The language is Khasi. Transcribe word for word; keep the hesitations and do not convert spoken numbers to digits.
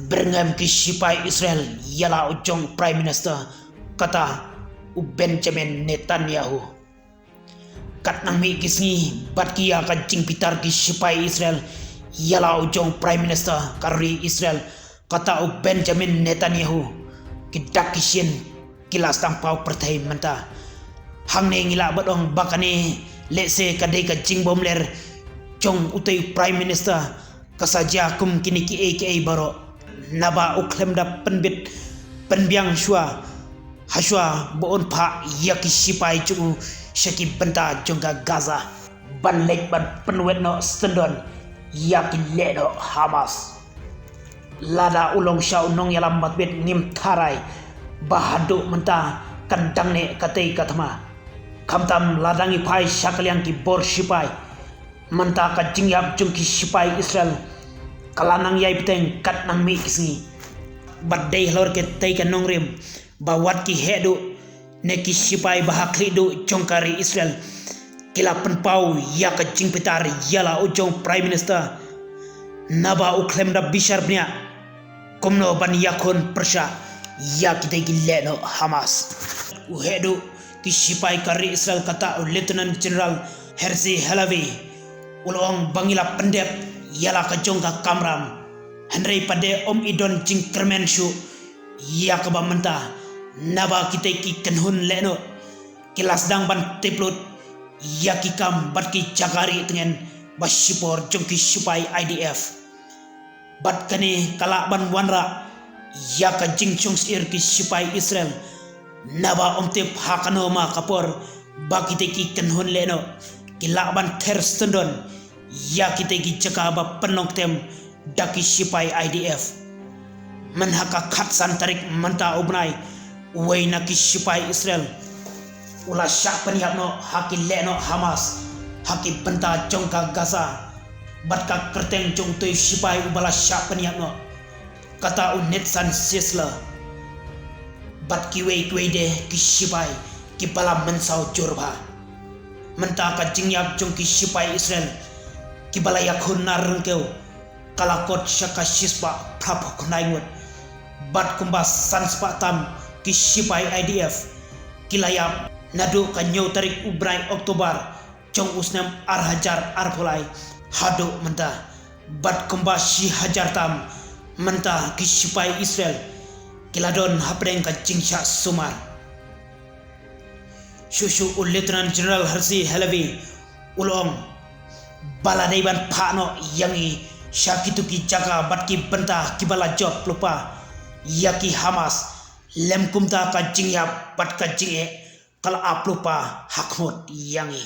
Byrngem ki shipai Israel ïa la u jong Prime Minister kata u Benjamin Netanyahu. Katnang mih ki sngi bad ki ïa ka jingbitar ki shipai Israel ïa la u jong Prime Minister ka ri Israel kata u Benjamin Netanyahu, ki dak ki shin ki la sdang paw pyrthei mynta. Hangne ngi lah ban ong ba kane lehse ka dei ka jingbymler jong utei u Prime Minister ka sa jia kum kine kiei kiei baroh, naba u khlem da pynbit pynbiang shuwa ha shuwa ba un phah ïa ki shipai jong u sha ki bynta jong ka Gaza ban leit ban pynwit noh syndon ïa ki lehnoh Hamas. Lada u long sha u nongïalam matbit ngim tharai ba haduh mynta kan dang neh katei ka thma. Khamtam lada ngi phai sha ka liang ki bor shipai, mynta ka jingïap jong ki shipai Israel ka la nang ïai bteng katnang mih ki sngi. Bad dei halor katei ka nongrim ba wat ki heh duh ne ki shipai ba ha khlieh duh jong ka ri Israel ki la pynpaw ïa ka jingbitar ïa la u jong Prime Minister, naba u khlem da bishar bniah kumno ban ïakhun pyrshah ïa kitei ki lehnoh Hamas. U heh duh ki shipai ka ri Israel kata u Lieutenant General Herzi Halevi u la ong ba ngi la pyndep ïa la ka jong ka kamram, hynrei pat de ym i don jingkyrmen shuh ïa kaba mynta, naba kitei ki kynhun lehnoh ki la sdang ban tip lut ïa ki kam bad ki jaka rieh tngen ba shipor jong ki shipai I D F. Bad kane ka lah ban wanrah ïa ka jingshong syier ki shipai Israel, naba ym tip ha kano ma ka por ba kitei ki kynhun lehnoh ki lah ban ther syndon ïa kitei ki jaka ba pynlong ktem da ki shipai I D F. Mynha ka khatsan tarik mynta u bnai, uwei na ki shipai Israel u la shah pynïap noh ha ki lehnoh Hamas ha ki bynta jong ka Gaza. Bad ka kyrteng jong utei u shipai uba la shah pynïap noh kata u Nathan Sisler. Bad kiwei kiwei de ki shipai kiba la mynsaw jur bha. Mynta ka jingïap jong ki shipai Israel kiba la ïakhun na ryngkew ka la kot sha ka shispah phra phew khyndai ngut. Bad kumba san spah tam ki shipai I D F ki la ïap naduh ka hynñiew tarik u bnai October jong u snem ar hajar arphew lai haduh mynta. Bad kumba shi hajar tam mynta ki shipai Israel ki la don hapdeng ka jingshah sumar. Shuh shuh u Lieutenant General Herzi Halevi u la ong ba la dei ban phah noh ïa ngi sha kito ki jaka bad ki bynta kiba la jop lypa ïa ki Hamas, lym kumta ka jingïap bad ka jingeh ka la ap lypa ha khmut ïa ngi.